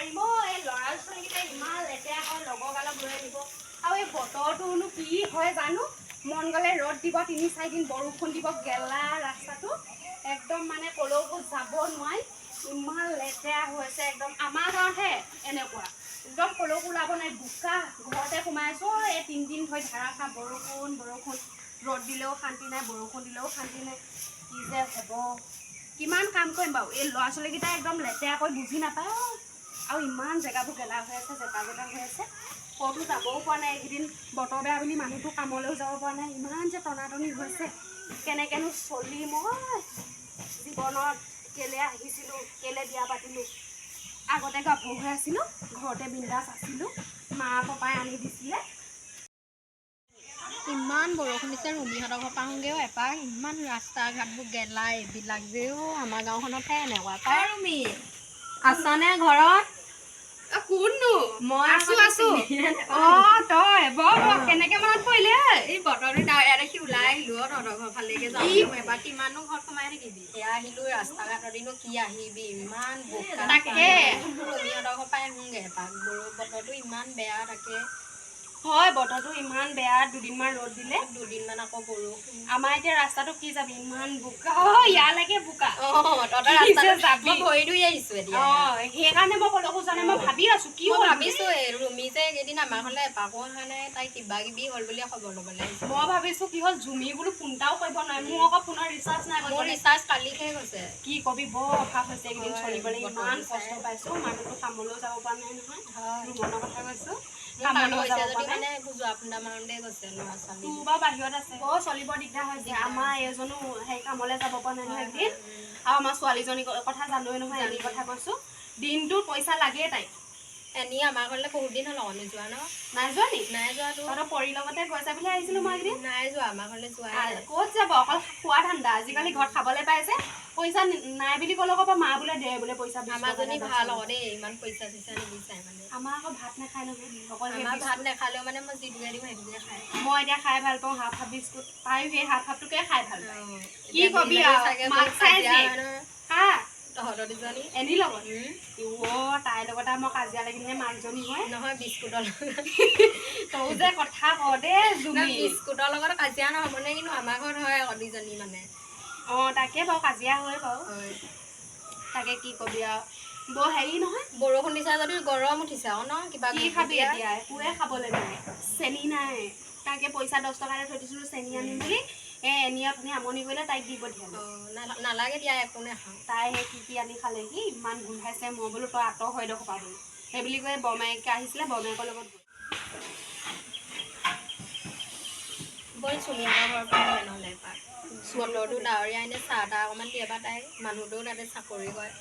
সাৰিম অ'। এই ল'ৰা ছোৱালীকেইটাই ইমান লেতেৰা কৰে, লগৰ গালক লৈ আহিব। আৰু এই বতৰটোনো কি হয় জানো, মন গ'লে ৰ'দ দিব, 3-4 দিন বৰষুণ দিব। গেলা ৰাস্তাটো একদম, মানে ক'লৈকো যাব নোৱাৰি, ইমান লেতেৰা হৈছে একদম। আমাৰ গাঁৱতহে এনেকুৱা, একদম ক'লৈকো ওলাব নোৱাৰি, বোকা, ঘৰতে সোমাই আছোঁ। এই 3 দিন ধৰি ধাৰাসাৰ বৰষুণ বৰষুণ, ৰ'দ দিলেও শান্তি নাই, বৰষুণ দিলেও শান্তি নাই। কি যে হ'ব, কিমান কাম কৰিম বাৰু? এই ল'ৰা ছোৱালীকেইটাই একদম লেতেৰা কৰি বুজি নাপায় অ'। আৰু ইমান জেগাবোৰ গেলা হৈ আছে, জেকা জেকা হৈ আছে, ক'তো যাবও পৰা নাই। এইকেইদিন বতৰ বেয়া বুলি মানুহটো কামলৈও যাব পৰা নাই। ইমান যে টনাটনি হৈছে, কেনেকৈনো চলিম ঐ জীৱনত? কেলৈ আহিছিলোঁ, কেলৈ বিয়া পাতিলোঁ? আগতে গাভৰু হৈ আছিলোঁ, ঘৰতে বিন্দাছ আছিলোঁ, মা পাপাই আনি দিছিলে। ইমান বৰষুণ দিছে, ৰুমিহঁতৰ ঘৰ পৰা আহোঁগৈও এপাক। ইমান ৰাস্তা ঘাটবোৰ গেলা এইবিলাক যে অ'। আমাৰ গাঁওখনতহে এনেকুৱা পাই। ৰুমি, আছানে ঘৰত? কোননো? মই। আছো আছো। অঁ, তই বৰ বৰ কেনেকে মনত পৰিলে? এই বতৰটো ডাৱৰীয়া দেখি ওলাই আহিলো অ', তহঁতৰ ঘৰ ফালেকে যাওঁ কি? বুলি। এবাৰ কিমাননো ঘৰত সোমাই থাকিবি? এয়া আহিলো, ৰাস্তা ঘাটদিনো কি আহিবি, ইমান বোকা। ৰুমিহঁতৰ ঘৰ পৰাই আহোঁগে এপাক। বতৰটো ইমান বেয়া তাকে। হয়, বতৰটো ইমান বেয়া, দুদিনমান ৰ'দ দিলে। দুদিনমান আকৌ বৰষুণ। আমাৰ এতিয়া ৰাস্তাটো কি যাবি, ইমান বোকা অ', ইয়ালৈকে বোকা। অ, তহঁতৰ কি যে ৰাস্তাটো যাবি? মই ভৰি ধুই আহিছো এতিয়া। অ, সেইকাৰণে মই ক'লৈকো যোৱা নাই। মই ভাবি আছো কি মই হ'ল বুলি। ভাবিছো এই ৰুমি যে এইকেইদিন আমাৰ ঘৰলৈ এপাকো অহা নাই, তাই কিবা কিবি হ'ল বুলি খবৰ ল'বলৈ আহিছো। মই ভাবিছো কি হ'ল জুমি বোলো, ফোন এটাও কৰিব নোৱাৰে। মোৰ আকৌ ফোনৰ ৰিচাৰ্জ নাই। মোৰ কৰিবলৈ। ৰিচাৰ্জ কালি শেষ হৈছে। কি কবি, বৰ অভাৱ হৈছে এইকেইদিন। চলিবলৈ বতৰটো ইমান চাই। কষ্ট পাইছো। মানুহটো কামলৈও যাব পৰা নাই নহয়। ৰুমনৰ কথা কৈছো। মোৰ কাম কামলৈও হৈছে যাব যদি পৰা নাই। মানে এইবোৰ যোৱা পোন্ধৰ মানতে গৈছে ল'ৰা ছোৱালী। তোৰ বাৰু বাহিৰত আছে, বৰ চলিব দিগদাৰ হৈছে। আমাৰ এজনো সেই কামলৈ যাব পৰা নাই নহয় এইকেইদিন। আৰু আমাৰ ছোৱালীজনীৰ কথা জানোৱেই নহয়, এনিৰ কথা কৈছো। দিনটোত পইচা লাগেই তাইক। এনি আমাৰ ঘৰলৈ বহুত দিন হ'ল আকৌ নোযোৱা ন? নাই যোৱা নি? নাই যোৱাটো। তহঁতৰ পৰীৰ লগতে গৈছা বুলি আহিছিলো মই এইকেইদিন। নাই যোৱা, আমাৰ ঘৰলৈ যোৱাই নাই। ক'ত যাব, অকল খোৱা ধান্দা আজিকালি। ঘৰত খাবলৈ পাই যে, পইচা নাই বুলি ক'লে ক'ব মা বোলে দে বোলে পইচা 20 টকা আমাৰজনী এটা, 10 ভাল টকা। আকৌ দেই, ইমান পইচা চইচা নিবিচাৰে মানে। আমাৰ আকৌ ভাত নাখায় নহয়, অকল সেই আমাৰ ভাত বিস্কুট। নাখালেও মানে মই যিটোকে দিওঁ সেইটোকে খায়। মই এতিয়া খাই ভাল পাওঁ হাফ হাফ বিস্কুট, তাইও সেই হাফ হাফটোকে খাই ভাল পায়। কি এতিয়া কবি দুজনী আৰু, চাগে মাক বহুত চাই কাজিয়া যে। হয় নহয়। কা? তহঁতৰ দুজনী। এনিৰ লগত? অ', তাইৰ লগত আৰু মই কাজিয়া লাগিলেহে মাকজনী হয়। নহয়, বিস্কুটৰ লগত। তই যে কথা ক দেই জুমি। বিস্কুটৰ লগত কাজিয়া নহ'ব নে? কিন্তু আমাৰ ঘৰত হয় আকৌ দুজনী মানে। অঁ, তাকে বাৰু কাজিয়া হয় বাৰু। হয়। তাকে কি কবি আৰু, বৰ হেৰি নহয়। বৰষুণ দিছে যদি গৰম উঠিছে আকৌ ন কিবা। কি খাবি এতিয়া? একোৱে খাবলৈ নাই, চেনি নাই। তাকে পইচা 10 টকা এটা থৈ দিছিলোঁ চেনি আনিম বুলি। এই এনি অথনি আমনি কৰিলে, তাইক দি পঠিয়ালোঁ। অ, নালাগে দিয়া, একো নাখাওঁ। তাই সেই কি কি আনি খালেহি, ইমান গোন্ধাইছে। মই বোলো তই আঁতৰ হৈ দে সোপা বোলো। সেই বুলি কৈ বৰমায়েকে আহিছিলে, বৰমায়েকৰ লগত গ'ল। ব'ল, চুমিহঁতৰ ঘৰৰ পৰা আহোঁ নহ'লে এপাক। বতৰটো ডাৱৰীয়া, এনে চাহ তাহ অকণমান দিয়ে বা। তাই মানুহটোও তাতে চাকৰি কৰে।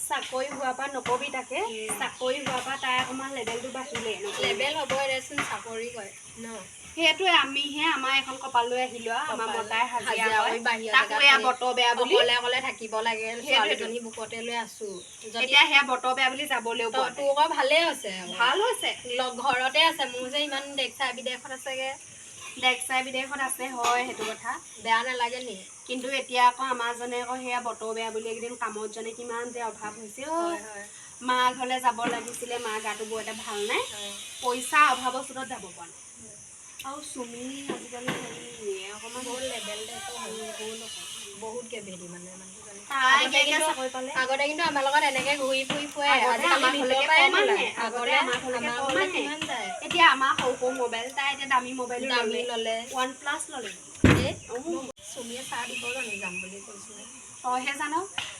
চাকৰি হোৱাৰ পৰা নকবি তাকে, চাকৰি হোৱাৰ পৰা তাই অকণমান লেভেলটো বাঢ়িলে। লেভেল হ'বই দেচোন, চাকৰি কৰে ন। সেইটোৱে, আমিহে আমাৰ এখন কপাল লৈ আহিলো আৰু আমাৰ কপাল। মতাই হাজিৰা হাজিৰা কৰে। কৰি বাহিৰৰ তাকো জেগাত এয়া বতৰ বেয়া বুলি অকলে অকলে থাকিব লাগে। সেইটোৱেতো। ছোৱালীজনী বুকতে লৈ আছো যদি। এতিয়া সেয়া বতৰ বেয়া বুলি যাবলৈও পোৱা নাই। তোৰ আকৌ ভালেই হৈছে আকৌ। ভাল হৈছে। লগ ঘৰতে আছে, মোৰ যে ইমান দেশচাই বিদেশত আছেগে। দেশচাই বিদেশত আছে, হয় সেইটো কথা। বেয়া নালাগে নি? কিন্তু এতিয়া আকৌ আমাৰজনে আকৌ সেয়া বতৰ বেয়া বুলি এইকেইদিন কামত জনে কিমান যে অভাৱ হৈছে অ'। হয় হয় মা ঘৰলৈ যাব লাগিছিলে, মা গাটো বৰ এটা ভাল নাই। পইচা অভাৱৰ চোতত যাব পৰা নাই। আৰু চুমি আজিকালি হেৰি অকণমান বহুত লেভেল বহুত গেভেদি মানে মানুহজনী। তাই আগতে কেতিয়া কিন্তু চাকৰি পালে? আগতে কিন্তু আমাৰ লগত এনেকে ঘূৰি ফুৰি ফুৰে। আগতে আজিকালি আমাৰ ভিতৰৰ ঘৰলৈকে পৰাই কম আহে। নোলায়। আগতে আগতে আমাৰ ঘৰলৈকে আমাৰ কম ঘৰলৈ আহে। কিমান যায়। এতিয়া আমাৰ সৰু সৰু মোবাইল, তাই এতিয়া দামী মোবাইলো দামী ল'লে। ল'লে। ওৱান প্লাছ ল'লে। এই, অঁ। চুমিয়ে চাহ দিব জানো? যাম বুলি কৈছো। তইহে জান,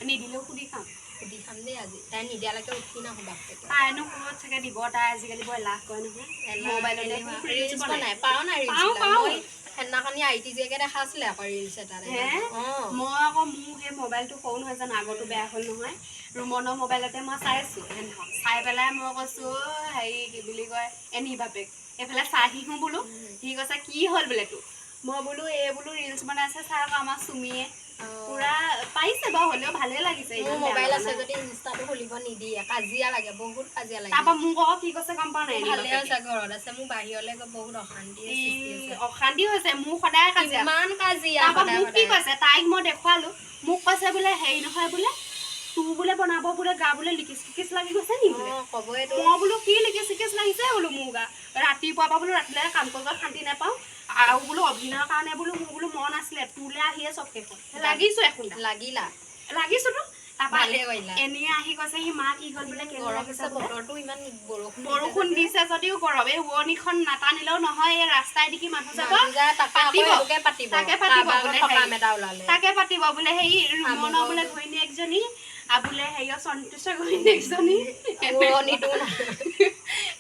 নিদিলেও সুধি খাম। সুধি খাম দেই আজি। তাই নিদিয়ালৈকে উঠি নাহো বাপেকে। তাইনো ক'ত চাগে দিব, তাই আজিকালি বৰ এলাহ কৰে নহয়। মোবাইলতে ৰিলচ বনাই পাও নাই ৰিলচ? পাওঁ, পাওঁ। মই সেইদিনাখনি IT জীয়েকে দেখাছিলে আকৌ ৰিলচ এটা। হে? অঁ। মই আকৌ মোৰ সেই মোবাইলটো সৰু নহয় জানো, আগতো বেয়া হ'ল নহয়। ৰুমনৰ মোবাইলতে মই চাইছোঁ সেইদিনাখন। চাই পেলাই মই কৈছোঁ, হেৰি কি বুলি কয়, এনি বাপেক এইফালে চাহিহো বোলো। সি কৈছে, কি হ'ল বোলে তোৰ? মই বোলো এই বোলো ৰিলচ বনাইছে চাই আকৌ আমাৰ চুমিয়ে। পুৰা পাৰিছে বাৰু, হ'লেও ভালেই লাগিছে, মোৰ ইমান বেয়া মোবাইল লগা আছে নাই। যদি ইনষ্টাটো খুলিব নিদিয়ে, কাজিয়া লাগে, বহুত কাজিয়া লাগে। তাৰপৰা মোক আকৌ কি কৈছে গম পাৱ নাই এনি ভালে বাপেকে? আছে, ঘৰত আছে। মোৰ বাহিৰলৈ গৈ বহুত অশান্তি সৃষ্টি ই, হৈছে। অশান্তি হৈছে মোৰ, সদায় কাজিয়া। কিমান কাজিয়া তাৰপৰা সদায় মোক কি সদায়। কৈছে, তাইক মই দেখুৱালো। মোক কৈছে বোলে হেৰি নহয় বোলে তোৰ বোলে বনাব বোলে গা বোলে লিকিচ লিকিচ লাগি গৈছে নি বোলে। অ, ক'বইতো। মই বোলো কি লিকিচ লিকিচ লাগিছে বোলো মোৰ গা, ৰাতিপুৱাৰ পৰা বোলো ৰাতিলৈ কাম কৰিব শান্তি নাপাওঁ আৰু বোলো অভিনয়ৰ কাৰণে বোলো মোৰ বোলো মন আছিলে, তোলৈ আহিয়ে চব শেষ হ'ল, লাগিছো এখন লাগিলা। লাগিছোতো। তাৰপা ভালে কৰিলা। এনেই আহি কৈছে সি, মা কি হ'ল বোলে, কেলে গৰম লাগিছে হৈছে বোলে? বতৰটো, ইমান বৰষুণ। বৰষুণ দিছে যদিও গৰম। এই ৰোৱনীখন নাটানিলেও নহয়, এই ৰাস্তাই দেখি মানুহ যাব। মানুহ যায়, তাকে আকৌ পাতিব। সেইটোকে পাতিব। তাকে পাতিব কাৰোবাৰ বোলে ঘৰত সকাম হেৰি। এটা ওলালে। তাকে পাতিব বোলে হেৰি ৰুমনৰ বোলে ঘৈণীয়েকজনী আৰু বোলে হেৰিয়ৰ সন্তোষৰ ঘৈণীয়েকজনী। উৰণিটো নাই।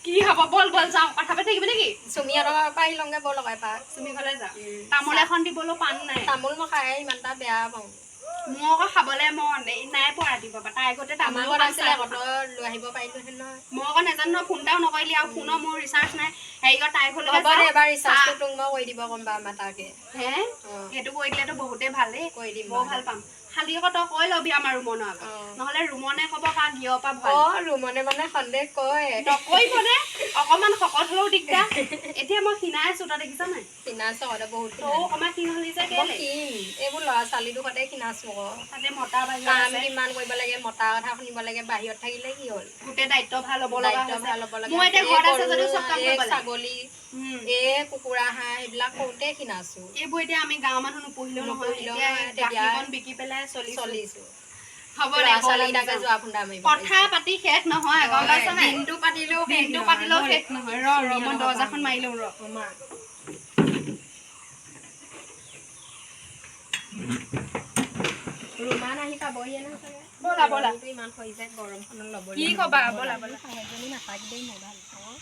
কি হ'ব, বল বল যাওঁ। কথা পাতি থাকিবি নেকি? চুমিহঁতৰ ঘৰৰ পৰা আহি লওঁগে ব'ল আকৌ এপাক। চুমি ঘৰলৈ যাওঁ। তামোল এখন দিবলৈও পাণ নাই। তামোল মই খাই ইমান এটা বেয়া পাওঁ। মোৰ আকৌ খাবলৈ মন এই নাই পোৱা ৰাতিপুৱা পৰা। তাই আগতে আমাৰ তামোলো ঘৰত পাণ আছিলে চাহ। আকৌ, তই লৈ আহিব পাৰিলোহেঁতেন নহয়। মই আকৌ নাজানো নহয়, ফোন এটাও নকৰিলি আৰু ফোনৰ মোৰ ৰিচাৰ্জ নাই। হেৰি তাই ঘৰলৈকে হ'ব দে। যাওঁ। এবাৰ ৰিচাৰ্জটো তোক মই কৰি দিব ক'ম বাৰু আমাৰ তাকে। হে? অ। সেইটো কৰি দিলেতো বহুতেই ভালেই। কৰি দিম বৰ বাৰু। ভাল পাম। খালি আকৌ তই কৈ ল'বি আমাৰ ৰুমনৰ আগত। অ। নহ'লে ৰুমনে ক'ব কাৰ গিয়ৰ পৰা অ। ভয়। ৰুমনে মানে সন্দেহ কৰে। নকৰিব নে, অকণমান শকত হ'লেও দিগদাৰ। এতিয়া মই ক্ষীণাই আছো, তই দেখিছ নাই? ক্ষীণাইছ আকৌ তই বহুত। তয়ো অকণমান ক্ষীণ হলি যে। মই কেলে? ক্ষীণ, এইবোৰ ল'ৰা ছোৱালীটো সদায় ক্ষীণাইছো আকৌ। তাতে মতা বাহিৰত কাম আছে। কিমান কৰিব লাগে, মতা কথা শুনিব লাগে। বাহিৰত থাকিলে কি হ'ল? গোটেই দায়িত্ব ভাল ল'ব লগা দায়িত্ব হৈছে। ভাল ল'ব লাগে। মোৰ এতিয়া এই ঘৰত আছে গৰু, যদিও চব কাম এই কৰিব লাগে। ছাগলী, এই কুকুৰা হাঁহ, সেইবিলাক কৰোঁতে ক্ষীণাইছো। এইবোৰ এতিয়া আমি গাঁৱৰ মানুহ নুপুহিলেও নহয়। নুপুহিলেও এতিয়া নহয়, তেতিয়া গাখীৰকণ বিকি পেলাই চলিছো। চলিছো। হ'ব দে, ল'ৰা ব'ল আমি ছোৱালীকেইটাকে যাওঁ। যোৱা খুন্দা মাৰিব। কথা পাতি শেষ নহয়, গম পাইছ নাই? দিনটো পাতিলেও শেষ দিনটো নহয়। পাতিলেও শেষ নহয়। ৰ ৰ, মই দৰ্জাখন মাৰি লওঁ, ৰ। মা। ৰুমান আহি পাবহিয়ে নহয় চাগে। ব'লা ব'লা। গৰমটো ইমান হৈছে, গৰমখনত ল'বলৈ কি ক'বা, ব'লা ব'লা। শাহুৱেকজনী নাথাকিলেই মই ভাল পাওঁ।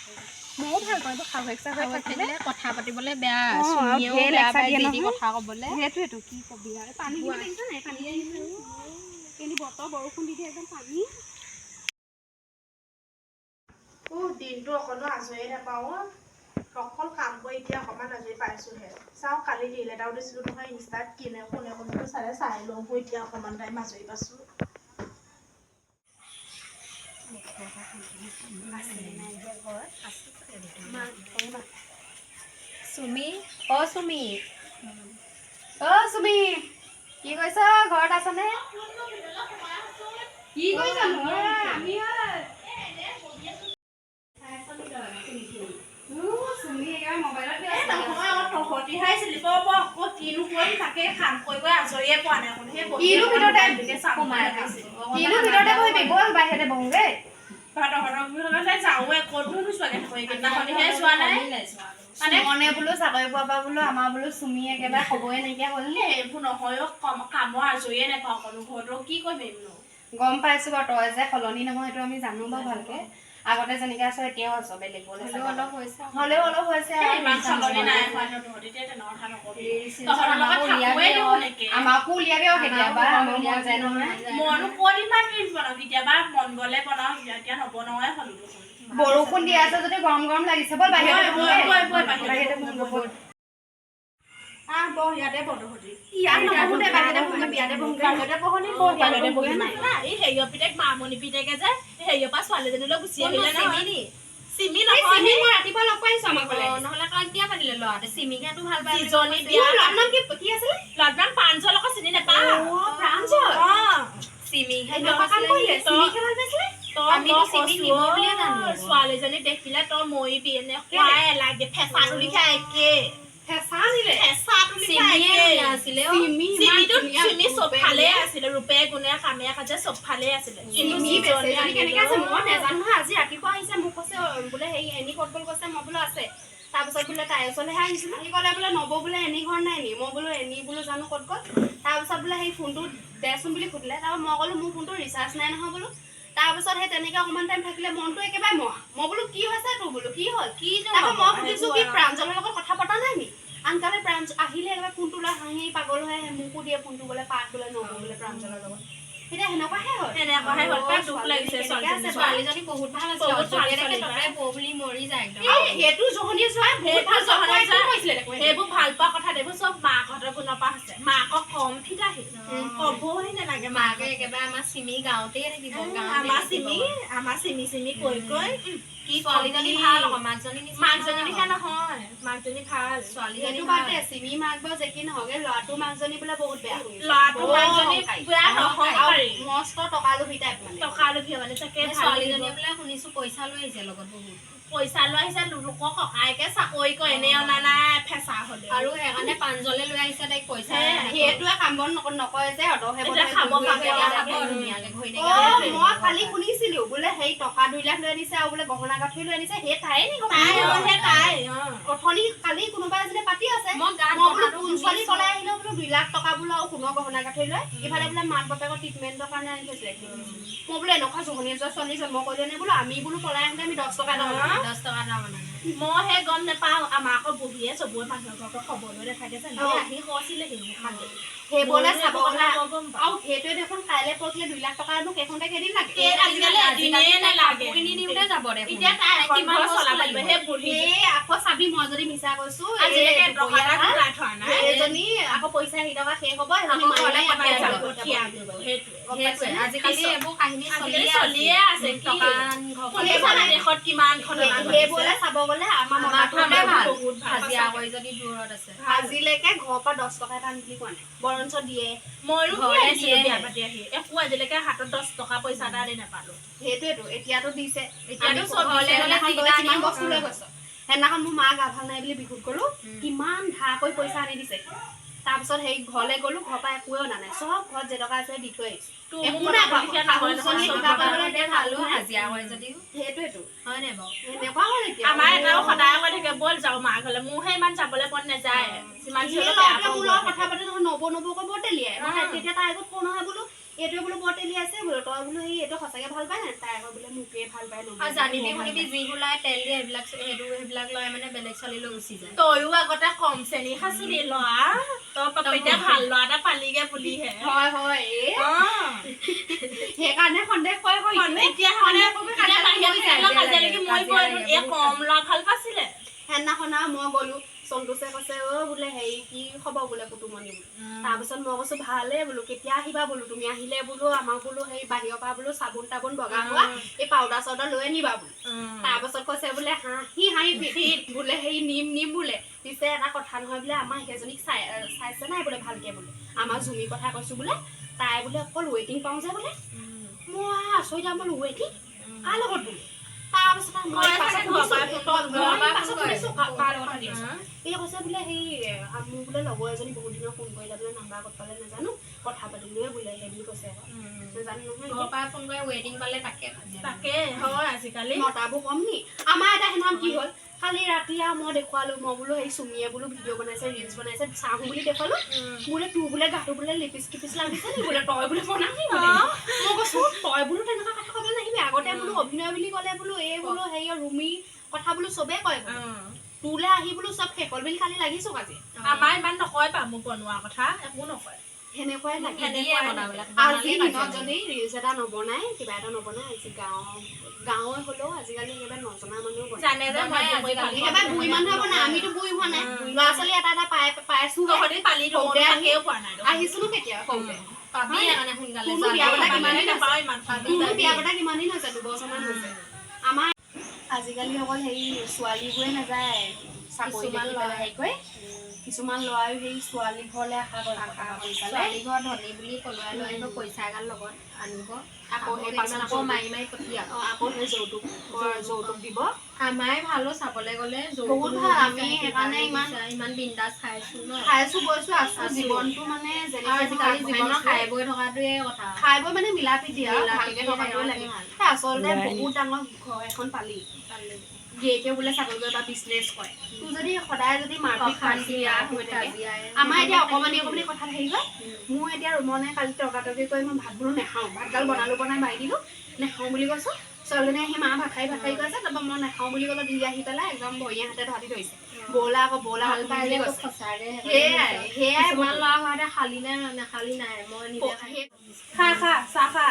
ময়ো ভাল পাওঁ এইবোৰ শাহুৱেক চাহুৱেক শাহুৱেক থাকিলে। থাকিলে কথা পাতিবলৈ বেয়া। অ, আৰু চুমিয়েও ঢেৰ বেয়া লেকচাৰ পায় দিয়ে যি টি নহয়। কথা ক'বলৈ। সেইটোৱেতো, কি কবি আৰু। পানী দেখিছ নাই? পানী আহিছে কিন্তু বতৰ বৰষুণ দি দিয়ে একদম পানী। দিনটো অকণো আজৰিয়ে নাপাওঁ অ'। অকল কাম কৰি এতিয়া অকণমান আজৰি পাইছোঁহে। চাওঁ, কালি ৰিল এটাও দিছিলোঁ নহয় ইনষ্টাত, কিনে কোনে কোনেনো চালে চাই লওঁ। এতিয়া অকণমান টাইম আজৰি পাইছোঁ। চুমি, অ চুমি। অ চুমি, কি কৰিছ? ঘৰত আছনে? কি কৰিছ? আমি চুমি একেবাৰে মোবাইলত ব্যস্ত। নহয় অ, তহঁতিহে আহিছিলি। ব ব আকৌ কিনো কৰিম, তাকে কাম কৰি কৰি আজৰিয়ে পোৱা নাই অকণ। সেই বহি কিনো ভিতৰতে মোবাইলটোকে চাম সোমাই বুলি ভাবিছিলোঁ। কিনো ভিতৰতে বহিবি, ব'ল বাহিৰতে বহোঁগে। তহঁতৰ ঘৰলৈ যাওঁৱে, ক'তনো নোচোৱাকে থাকোঁ, এইকেইদিনাখনিহে যোৱা নাই মানে মনে বোলো চাকৰি পোৱাৰ পৰা বোলো আমাৰ বোলো চুমি একেবাৰে খবৰে নাইকিয়া হ'ল নে? এইবোৰ নহয় অ, কম কামৰ আজৰিয়ে নাপাওঁ অকণো, ঘৰতো কি কৰিম নো? গম পাইছো বাৰু, তই যে সলনি নহয় সেইটো আমি জানো বাৰু ভালকে। আগতে যেনেকে আছ এতিয়াও আছ, বেলেগ বোলে হ'লেও অলপ হৈছে। হ'লেও অলপ হৈছে এই আৰু। ইমান সলনি নাই হোৱা ন, তহঁতি এতিয়া তেনেকুৱা কথা নকবি। ৰিল চিল তহঁতৰ লগত আমাকো থাকোৱেই উলিয়াবি দেখোন আকৌ। একে। আমাকো উলিয়াবি আৰু কেতিয়াবা, আমাকো আমাৰো মন যায় নহয়। মইনো ক'ত ইমান ৰিলচ বনাওঁ, কেতিয়াবা মন গ'লে বনাওঁ, এতিয়া নবনাওৱে হ'লো দেখোন। বৰষুণ দি আছে যদি গৰম গৰম লাগিছে, ব'ল বাহিৰতে বৈ, বহোঁগে। বৈ, বৈ, বাহিৰতে বাহিৰতে বহোঁগে, ব'ল। আহ বহ, ইয়াতে বহ তহঁতি। ইয়াত নবহো দে, বাহিৰতে বহোঁগে, বিয়াতে বহোঁগে। বাহিৰতে বহনি, বহ, ইয়াতে বহিম। এই হেৰিয়ৰ পিতেক, মামনি পিতেকে যে হেৰিয়ৰ পৰা ছোৱালীজনীলৈ গুচি আহিলে নহয়। চিমি এই নহয়। চিমি মই ৰাতিপুৱা লগ পাইছো আমাৰ অ, ঘৰলে। নহ'লে কাক বিয়া পাতিলে ল'ৰাটোৱে? চিমিকেতো ভাল পায় বুলি যিজনী কৈছে। বিয়া তোৰ ল'ৰাটোৰ নাম কি কি আছিলে? ল'ৰাটোৰ প্ৰাঞ্জল আকৌ, চিনি নাপাওঁ। অ, প্ৰাঞ্জল। অ। চিমিকহে এনেকুৱা কাম কৰিলে, চিমিকে ভাল পাইছিলে? তই আমিতো মই চিমি কৈছো নিব বুলিয়ে জানো। অ, ছোৱালীজনী দেখিলে তই মৰিবি, এনেকুৱাই লাগে, ফেঁচা তুলি খাই একে। ফেঁচা নিলে। ফেঁচা তুলি খাই চিমিয়ে একে। ধুনীয়া আছিলে অ। চিমি ইমান চিমিটো ধুনীয়া চিমি চব ৰূপে ফালে গুণে। আছিলে, ৰূপে গুণে কামে কাজে চব ফালে আছিলে, কিন্তু চিমি যিজনী বেচেৰীজনী কেনেকে আছে মই আনিলে নাজানো নহয়। আজি ৰাতিপুৱা আহিছে, মোক কৈছে অ, বোলে হেৰি এনি ক'ত গ'ল কৈছে, মই বোলো আছে। তাৰপিছত বোলে তাইৰ ওচৰলৈহে আহিছিলো। সি ক'লে বোলে নবৌ বোলে এনি ঘৰ নাই নি? মই বোলো এনি বোলো জানো ক'ত গ'ল। তাৰপিছত বোলে সেই ফোনটো দেচোন বুলি সুধিলে। তাৰপৰা মই ক'লো মোৰ ফোনটো ৰিচাৰ্জ নাই নহয় বোলো। তাৰপিছত সেই তেনেকে অকণমান টাইম থাকিলে, মনটো একেবাৰে মৰা। মই বোলো কি হৈছে তোৰ, বোলো কি হ'ল? কি তাৰপৰা মই সুধিছো কি প্ৰাঞ্জলৰ লগত কথা পতা নাই নি? আনকালে প্ৰাঞ্জ আহিলে একেবাৰে ফোনটো লৈ হাঁহি পাগল হৈ আহে, মোকো দিয়ে ফোনটো বোলে পাত বোলে নবৌ বোলে প্ৰাঞ্জলৰ লগত। এতিয়া সেনেকুৱাহে হয়। সেনেকুৱাহে হ'ল পাই, দুখ লাগিছে। কেনেকে আছে ছোৱালীজনী। ছোৱালীজনী বহুত ভাল আছিলে। বহুত ভাল য'তে দেখে ছোৱালী ততে পাই। বৌ বুলি মৰি যায় একদম। আৰু সেইটো জহনীয়ে যোৱাই বহুত সেইটো ভাল জহনীয়ে জহনীয়ে যোৱাই। কৰিছিলে দেখোন। সেইবোৰ ভাল পোৱা কথা এইবোৰ চব মাকহঁতৰ গুণৰ পৰা হৈছে। মাকক কম ফিতাহি, ক'বই নালাগে। মাকে একেবাৰে আমাৰ চিমি গাঁৱতেই থাকিব, গাঁৱতে আমাৰ থাকিব। চিমি, আমাৰ চিমি চিমি কৈ কৈ কি ছোৱালীজনী ভাল আকৌ, মাকজনী নিচিনা মাকজনী নিচিনা নহয়, মাকজনী ভাল। ছোৱালীজনী সেইটো বাদ দে, চিমি মাক বাৰু যে কি নহওঁক, ল'ৰাটো মাকজনী বোলে বহুত বেয়া। ল'ৰাটো মাকজনী পুৰা অহংকাৰী, মস্ত টকা লোভী টাইপ মানে। টকা লোভী মানে তাকে। ছোৱালীজনীয়ে বোলে শুনিছো পইচা লৈ আহিছে লগত, বহুত পইচা লৈ আহিছে। লোকৰ ককায়েকে চাকৰি কৰে, এনেই অনা নাই ফেঁচা হ'লে আৰু সেইকাৰণে পাঞ্জলে লৈ আহিছে তাইক পইচা। সেইটোৱে কাম বন নকৰে যে অদহে খাব। মই কালি শুনিছিলো বোলে সেই টকা 2 লাখ লৈ আনিছে আৰু বোলে গহনা গাঁঠৰি লৈ আনিছে। সেই তাই নি? তাই অথনি কালি কোনোবা এজনে পাতি আছে, মই বোলো কোন ছোৱালী পলাই আহিলেও বোলো 2 লাখ টকা বোলো আৰু সোণৰ গহনা গাঁঠৰি লৈ, ইফালে বোলে মাক বাপেকৰ ট্ৰিটমেণ্টৰ কাৰণে আনি থৈছিলে। মই বোলো এনেকুৱা জহনীয়া যোৱা ছোৱালী জন্ম কৰিলে নে বোলো, আমি বোলো পলাই আহোঁতে আমি 10 টকা এটা। 10 টকা এটা মানে মই সেই গম নাপাওঁ। আমাৰ আকৌ বহিয়ে চবৰে মানুহৰ ঘৰৰ খবৰ লৈ নাথাকে যে, আহি কৈছিলেহি মানুহজনী। সেইবোৰলে চাব গ'লে আৰু সেইটোৱে দেখোন কাইলৈ পৰহিলে 2 লাখ টকানো কেইখনতে কেইদিন লাগে? আজিকালি এদিনেই নালাগে। কিনি দিওঁতে যাব দেখোন। এতিয়া তাই এখন ঘৰ চলাব লাগিব সেই বুঢ়ী। এই আকৌ চাবি, মই যদি মিছা কৈছো, আজিলৈকে টকা এটা গোটাই থোৱা নাই এইজনী। আকৌ পইচা সি টকা শেষ হ'ব, সেইটোৱে। আজিকালি এইবোৰ কাহিনী চলিয়ে আছে। দেশত কিমান ঘটনা। সেইবোৰলে চাব গ'লে আমাৰ মতাটোৱে ভাল, বহুত ভাল। হাজিৰা কৰি যদি দূৰত আছে। আজিলৈকে ঘৰৰ পৰা 10 টকা এটা আনি বুলি কোৱা নাই, বৰঞ্চ দিয়ে। ময়ো কি আনিছিলো বিয়া পাতি আহি? একো আজিলৈকে হাতত 10 টকা পইচা এটা আনি নাপালো। সেইটোৱেতো, এতিয়াতো দিছে। এতিয়াতো চব ঘৰলে গ'লে কিমান বস্তু লৈ গৈছ। সেইদিনাখন মোৰ মা গা ভাল নাই বুলি বিহুত গ'লো, কিমান ধাৰকৈ পইচা আনি দিছে। তাৰপিছত সেই ঘৰলৈ গ'লো, ঘৰৰ পৰা একোৱে অনা নাই, চব ঘৰত যে টকা আছে দি থৈ আহিছো। একো নাই। সেইটোৱেতো, হয় নাই বাৰু? সেনেকুৱা হ'ল এতিয়া। আমাৰ এটাও সদায় কৈ থাকে ব'ল যাওঁ মা ঘৰলে, মোৰহে ইমান যাবলৈ মন নাযায়। যিমান মোৰ লগত কথা পাতে নহয়, নবৌ নবৌকৈ বৰ তেলিয়াই। মই তেতিয়া তাই আগত কওঁ নহয় বোলো এইটোৱে বোলো বৰ তেলিয়াইছে বোলো, তই বোলো সেই এইটো সঁচাকে ভাল পায় নাই? তাই আকৌ বোলে মোকে ভাল পায়। আৰু জানিবি শুনিবি যি ওলাই তেল দিয়ে এইবিলাক, সেইটো সেইবিলাক লয় মানে বেলেগ ছোৱালী লৈ গুচি যায়। তয়ো আগতে কম চেনী খাইছিলি ল'ৰা, তই এতিয়া ভাল ল'ৰা এটা পালিগে বুলিহে। হয় হয়, সেইকাৰণে সন্দেহ কৰে। এতিয়া মই কম ল'ৰা ভাল পাইছিলে। সেইদিনাখন আৰু মই গ'লো, সন্তোষে কৈছে অ' বোলে হেৰি কি খবৰ বোলে পুতুমণি বোলে। তাৰপিছত মই কৈছো ভালে বোলো, কেতিয়া আহিবা বোলো, তুমি আহিলে বোলো আমাক বোলো সেই বাহিৰৰ পৰা বোলো চাবোন তাবোন বগা হোৱা এই পাউডাৰ চাউডাৰ লৈ আনিবা বোলো। তাৰপাছত কৈছে বোলে হাঁহি হাঁহি পিঠিত বোলে হেৰি নিম নিম বোলে। পিছে এটা কথা নহয় বোলে, আমাৰ সেইজনীক চাই চাইছে নাই বোলে ভালকে বোলে, আমাৰ জুমিৰ কথা কৈছো বোলে, তাই বোলে অকল ৱেইটিং পাওঁ যে বোলে। মই আচৰিত বোলো, ৱেইটিং কাৰ লগত বোলো? তাৰপাছত মই পাছত সুধিছো কাৰ লগত পাতি আছো। এই কৈছে বোলে সেই মোৰ বোলে লগৰ এজনী বহুত দিনৰ ফোন কৰিলে বোলে, নাম্বাৰ ক'ত পালে নাজানো, কথা পাতিলোৱে বোলে সেই বুলি কৈছে। আকৌ নাজানো নহয়, ঘৰৰ পৰা ফোন কৰি ৱেইটিং পালে তাকে তাকে হয়। আজিকালি মতাবোৰ কম নি? আমাৰ এটা সেইদিনাখন কি হ'ল, কালি ৰাতি আৰু মই দেখুৱালো, মই বোলো সেই চুমিয়ে বোলো ভিডিঅ' বনাইছে, ৰিলচ বনাইছে, চাওঁ বুলি দেখুৱালো। বোলে তোৰ বোলে গাটো বোলে লিপিচ কিপিচ লাগিছে নি বোলে, তই বোলে বনাবি বোলে। মই কৈছো তই বোলো তেনেকুৱা কথা ক'ব নাহিবি। আগতে বোলো অভিনয় বুলি ক'লে বোলো এই বোলো হেৰি ৰুমি কথা বোলো চবেই কয় বোলো, তোলে আহি বোলো চব শেষ হ'ল বুলি কালি লাগিছো আজি। আমাৰ ইমান নকয় পা, মোক বনোৱা কথা একো নকয়। সেনেকুৱাই লাগে। আজি দিনত যদি ৰিলচ এটা নবনাই, কিবা এটা নবনাই, আজি গাঁৱৰ হ'লেও আজিকালি একেবাৰে নজনা মানুহ জানে যে মই একেবাৰে বুঢ়ী মানুহে বনাই, আমিতো বুঢ়ী হোৱা নাই। ল'ৰা ছোৱালী এটা এটা পাই পাইছো। আহিছোনো কেতিয়া সৰুতে? বিয়া পতা কিমান দিন বিয়া পতা কিমান দিন হৈছে? 2 বছৰমান হৈছে আমাৰ। আজিকালি অকল হেৰি ছোৱালীবোৰে নাযায় চাকৰি দেখি পেলাই হেৰি কৰি, কিছুমান ল'ৰায়ো সেই ছোৱালী ঘৰলে আশা কৰে। ছোৱালী ঘৰ ধনী বুলি পলুৱাই লৈ আহিব, পইচা এগাল লগত আনিব, আকৌ সেই পাছত আকৌ মাৰি মাৰি পঠিয়াব। আকৌ সেই যৌতুক যৌতুক দিব। আমাৰে ভালো চাবলৈ গ'লে। বহুত ভাল। আমি সেইকাৰণে ইমান ইমান বিন্দাছ খাইছো ন, খাইছো বৈছো আছো জীৱনটো মানে। যেনেকে আজিকালি জীৱনত খাই বৈ থকাটোৱে কথা। খাই বৈ মানে মিলা প্ৰীতি আৰু ভালকে থকাটোৱে লাগে আচলতে। বহুত ডাঙৰ ঘৰ এখন পালি, গিৰিয়েকে বোলে চাকৰি কৰে বা বিজনেছ কৰে, তোৰ যদি সদায় যদি মাৰপিট কাজিয়া হৈ থাকে। আমাৰ এতিয়া অকমানি অকমানি কথাত হেৰি হয়। মোৰ এতিয়া ৰুমনে কালি তৰ্কাতৰ্কি কৰি মই ভাত বোলো নাখাওঁ, ভাতগাল বনালো, বনাই মাৰি দিলো, নাখাওঁ বুলি কৈছো। ছোৱালীজনী আহি মা ভাত খাই ভাত খাই কৈছে, তাৰপৰা মই নাখাওঁ বুলি ক'লে দি আহি পেলাই একদম ভৰিয়ে হাতে ধৰি ধৰিছে, ব'লা আকৌ ব'লা ভাল পাই বুলি কৈছে। সেয়াই সেয়াই। কিছুমান ল'ৰা হোৱাতে খালি নে নাখালি নাই, মই নিজে খা খা চাহ খা।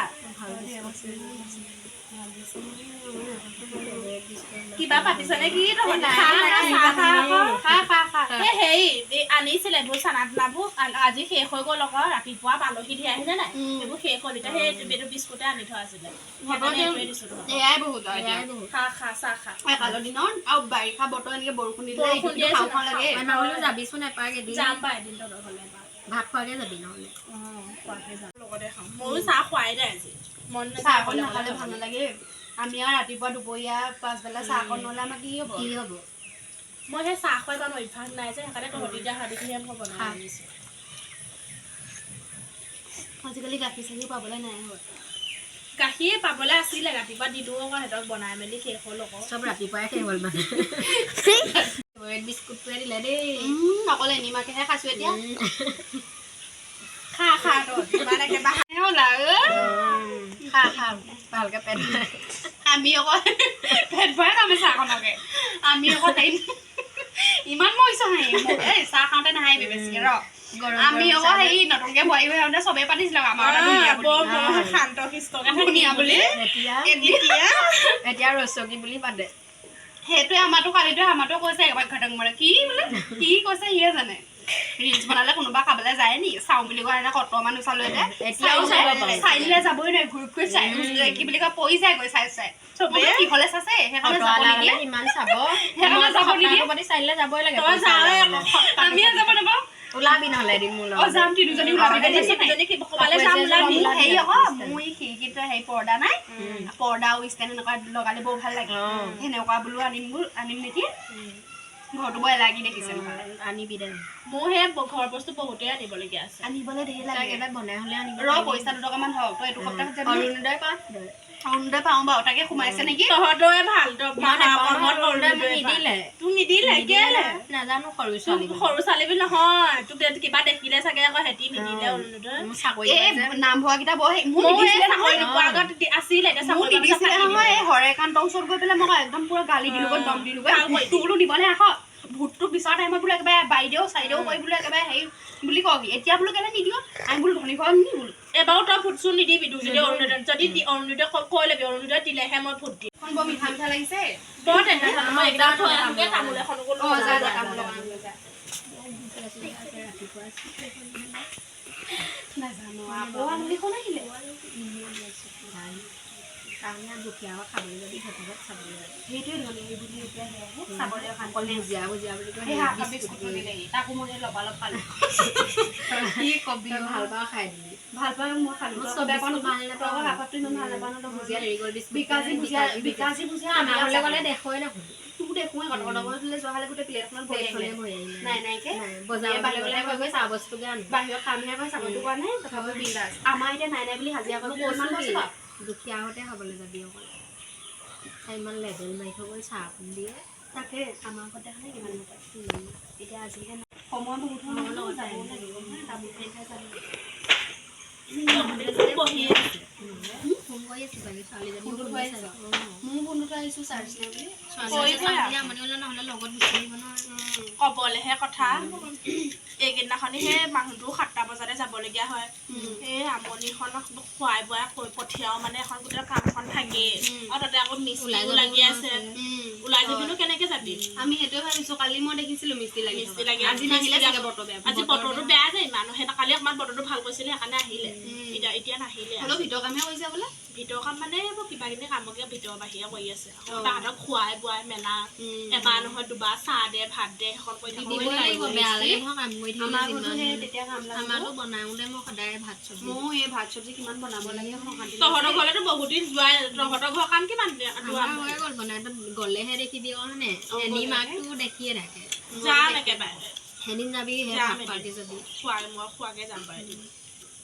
কিবা পাতিছে নে কি তহঁতে? নাই, খা, নাই, খা, চাহ খা আকৌ। খা খা খা। এই হেৰি, এই আনিছিলে এইবোৰ চানা তানাবোৰ, আজি শেষ হৈ গ'ল আকৌ। ৰাতিপুৱা আলহী ধেৰ আহিলে নাই, সেইবোৰ শেষ হ'ল। এতিয়া সেই এইটো বিস্কুটে আনি থোৱা আছিলে, সেইকাৰণে এইটোৱে দিছো তোমাক। এয়াই বহুত আৰু এতিয়া। এয়াই বহুত। খা খা, চাহ খা। এই কালৰ দিনত আৰু বাৰিষা বতৰ, এনেকে বৰষুণ দিলে বৰষুণ ইটো দিয়ে খাওঁ খাওঁ লাগে। আমাৰ বোলো যাবিচোন এপাক এদিন। যাম পাই এদিন তহঁতৰ ঘৰলে এবাৰ। ভাত খোৱাকে যাবি নহ'লে। খোৱাকে যাম, লগতে খাম। ময়ো চাহ খোৱাই নাই আজি, মন নাযায় চাহ অকণ অকলে নাখালে অকলে ভাল খাবলৈ। নালাগে। আমি আৰু ৰাতিপুৱা, দুপৰীয়া, পাছবেলা চাহ অকণ নহ'লে আমাৰ কি হ'ব? কি হ'ব? মই সেই চাহ খোৱা ইমান অভ্যাস নাই যে, সেইকাৰণে তহঁতি দিয়া হাতীখিনিয়ে মই বনাই খা। আনিছো। আজিকালি গাখীৰ চাখীৰ পাবলৈ নাই হয়। গাখীৰ পাবলৈ আছিলে, ৰাতিপুৱা দিলো আকৌ সিহঁতক, বনাই মেলি শেষ হ'ল আকৌ। চব ৰাতিপুৱাই শেষ হ'ল মানে। ফেভৰেট বিস্কুটটোৱে দিলে দেই। অকল এনিমাকেহে খাইছো এতিয়া। খা খা, তহঁতি ইমান একেবাৰে। হ'ল আৰু। খা খা, ভালকে পেট ভৰাই। আমি আকৌ পেট ভৰাই খাম চাহকণকে। আমি আকৌ হেৰি, ইমান মৰিছো হাঁহি। এই চাহ খাওঁতে নাহাঁহিবি বেছিকে ৰ। গৰম আমি গৰম আকৌ চাহ। হেৰি, নতুনকে বোৱাৰী হৈ আহোঁতে চবেই পাতিছিলে আমাৰ এটা ধুনীয়া বুলি। বৰ বৰ শান্ত শিষ্টকে ধুনীয়া বুলি। এতিয়া এতিয়া এতিয়া ৰচকী বুলি পাতে। সেইটোৱে আমাৰতো কালিটোৱে আমাৰতো কৈছে একেবাৰে ঘটং মৰে কি বোলে, কি কৈছে সিয়ে জানে। ৰিলচ বনালে কোনোবা খাবলৈ যায় নি? চাওঁ বুলি কোৱা কত মানুহ চালো এতিয়া। এতিয়াও চাব পাৰোঁ। চাই দিলে যাবই নোৱাৰি, ঘূৰি ঘূৰি চাই, কি বুলি কয়, পৰি যায়গৈ চাই চাই। চবে। কিহলে চাইছে, সেইকাৰণে যাব অটৱালা নিদিয়ে। হ'লে ইমান চাব। সেইকাৰণে যাব নিদিয়ে। পাতি চাৰিলে যাবই লাগে। তই পইচা যাওঁৱে ওলাবলে। আকৌ। আমিয়ে যাব নাপাওঁ। ওলাবি নহ'লে এদিন মোৰ অ লগত। যাম, তিনিজনী ওলাবি। এদিন দেখিছ নাই? তিনিজনী ক'ৰবালে যাম, ওলাবি। মোৰ হেৰি আকৌ, মোৰ এই খিৰিকীত হেৰি পৰ্দা নাই, পৰ্দা আৰু ষ্টেণ্ড এনেকুৱা লগালে বৰ ভাল লাগে। সেনেকুৱা বোলো আনিম, বোলো আনিম নেকি? ঘৰটো বৰ এলাগী দেখিছে নহ'লে। আনিবি দে। মোৰ সেই ঘৰৰ বস্তু বহুতেই আনিবলগীয়া আছে। আনিবলৈ ধেৰ তই লাগে। একেবাৰে বনাই হ'লে আনিব। ৰ, পইচা 2 টকামান হওক, তই এইটো সপ্তাহত যাবি? অৰুণোদয় পাওঁ। অৰুণোদয় পাওঁ বাৰু, তাকে সোমাইছে নেকি? তহঁতৰে ভাল, তই মই নাপাওঁ কৰ্মত নহয়, অৰুণোদয় মোক অৰুণোদয় পা। নিদিলে। তোক নিদিলে কেলে? নাজানো, সৰু তোক ছোৱালী বুলি। সৰু ছোৱালী বুলি নহয়, তোক কিবা দেখিলে চাগে আকৌ সেতি নিদিলে অৰুণোদয়। মোৰ চাকৰি এই যে। নাম ভৰোৱা কেইটা বৰ হেৰি, মোক ময়ো এই নিদিছিলে চাকৰি নহয়। নোপোৱা আগত আছিলে, এতিয়া মোক চাকৰি পোৱাৰ পিছত নিদিছিলে কাটি নহয়। দিলে। এই হৰেকান্তৰ ওচৰত গৈ পেলাই মই একদম পুৰা গালি দিলোগৈ, দম দিলোগৈ। ভাল কৰিলি। ভোটটো বোলো দিবনে আকৌ, ভোটটো বিচৰা টাইমত বোলো একেবাৰে বাইদেউ চাইদেউ কৰি বোলো একেবাৰে হেৰি বুলি কওঁহি, এতিয়া বোলো কেলে নিদিয়? আমি বোলো ধনী ঘৰত নি বোলো। এবাৰো তই ভোট চোট নিদিবি। তোক যদি অৰুণোদয় যদি অৰুণোদয় কৈ ল'বি, অৰুণোদয় দিলেহে মই ভোট দিম। এখন বৰ মিঠা মিঠা লাগিছে। বৰ টেঙা। মই এইকেইটা থৈ আহোঁগে, তামোল এখনকো লৈ অ যা যাওঁ। যা, তামোল অকণ লৈ যা। নাজানো আকৌ আঙুলিখন আহিলে। কাৰণে দুখীয়া খাবলৈ যাবি, হোটেলত চাবলৈ যাবি। সেইটোৱে ধনী বুলি এতিয়া সেয়াহে চাবলৈ অশান্তি। অকল ভুজিয়া ভুজিয়া বুলি কয়। সেই হাফ বিস্কুটটো দিলেহি, তাকো মই সেই লগালগ পালোঁ, কি কবি। তই ভাল পাওঁ, খাই দিলি। ভাল পাওঁ, মই খালোঁ। মই তই চব বেয়া পাওঁ বিস্কুট নহয়? ভাল নাপাওঁ। তই আকৌ হাফাটো ইমান ভাল নাপাওঁ ন তই? ভুজিয়া ভুজিয়া এৰি গ'ল বিস্কুট। বিকাজী ভুজিয়া, বিকাজী ভুজিয়া। আমাৰ ঘৰলৈ গ'লে দেখুৱাই দেখোন। তোক দেখোঁ, তহঁতৰ ঘৰলৈ যোৱা হ'লে গোটেই প্লেটখনত ভৰি প্লেটখনে আহিলে। ভৰি আহিলে। নাই নাইকে। নাই, বজাৰলৈ বাহিৰলৈ গ'লে গৈ চাহ বস্তুকে আনো। বাহিৰত কামহে কৰে, চাকৰিটো কৰা নাই, তথাপিও বিন্দাছ। আমাৰ এতিয়া নাই নাই বুলি হাজিৰা মই কৰি ইমান কৈছো বস্তু কি, পাওঁ। দুখীয়া হতে খাবলৈ যাবি অকল। তাই ইমান লেভেল মাৰি থৈ গ'ল, চাহ অকণ দিয়ে। তাকে আমাৰ ঘৰত দেখা নাই কিমান নাপায়। এতিয়া আজিহে নাই। সময় বহুত হ'ল মোৰ নহয়, লগত যাবও টাইম লাগিব নহয়, তামোল খাই খাই যাব। বহি ফোন কৰি আছে চাগে ছোৱালীজনী। ফোনটো থৈ আহিছ? মোৰ ফোনটোত আহিছোঁ, চাৰ্জ নাই বুলি। ছোৱালীজনী চাওঁ আমনি হ'লে, নহ'লে লগত গুচি আহিব নহয়। কবলেহে কথা, এইকেইদিনাখনি সেই মানুহটো 7টা বজাতে যাবলগীয়া হয়। এই আমনিখন খুৱাই বোৱাই কৈ পঠিয়াও, মানে এখন গোটেই কামখন থাকেই আৰু তাতে আকৌ ওলাই মিস্ত্ৰীও যাব লাগি আছে। ওলাই যাবিনো কেনেকে যাবি? আমি সেইটোৱে ভাবিছো। কালি মই দেখিছিলো মিস্ত্ৰী লাগি মিস্ত্ৰী থকা। লাগি আজি নাহিলে চাগে, বতৰ বেয়া। আজি বতৰটো বেয়া যে ইমান, সেই কালি অকণমান বতৰটো ভাল কৰিছিলে, সেইকাৰণে আহিলে। এতিয়া এতিয়া নাহিলে। হ'লেও ভিতৰৰ কামহে কৰিছে বোলে। ভিতৰৰ কাম মানে এইবোৰ কিবা কিবি কামকে ভিতৰৰ বাহিৰে কৰি আছে। আকৌ তাহাঁতক খুৱাই বোৱাই মেলা, এবাৰ নহয় দুবাৰ চাহ দে, ভাত দে, সেইখন কৰি থাকিবই দিবই লাগিব, লাগিব। বেয়া লাগে নহয় কাম কৰি থাকিলে। আমাৰ ঘৰতো যিমান সেই তেতিয়া কাম লাগিব। আমাৰতো বনাওঁতে মই সদায় ভাত চব্জি। ময়ো এই ভাত চব্জি কিমান বনাব লাগে, অশান্তি তহঁতৰ লাগিছে। ঘৰলেতো বহুত দিন যোৱাই নাই। তহঁতৰ ঘৰৰ কাম কিমান আমাৰ হৈ গ'ল বনাই, তই গ'লেহে দেখিবি আকৌ হয়নে? এনি মাকটো দেখিয়ে থাকে। যাম একেবাৰে। এদিন যাবি সেই যাম ভাত এদিন। খোৱাকে যাবি। খোৱাই মই খোৱাকে যাম বাৰু এদিন।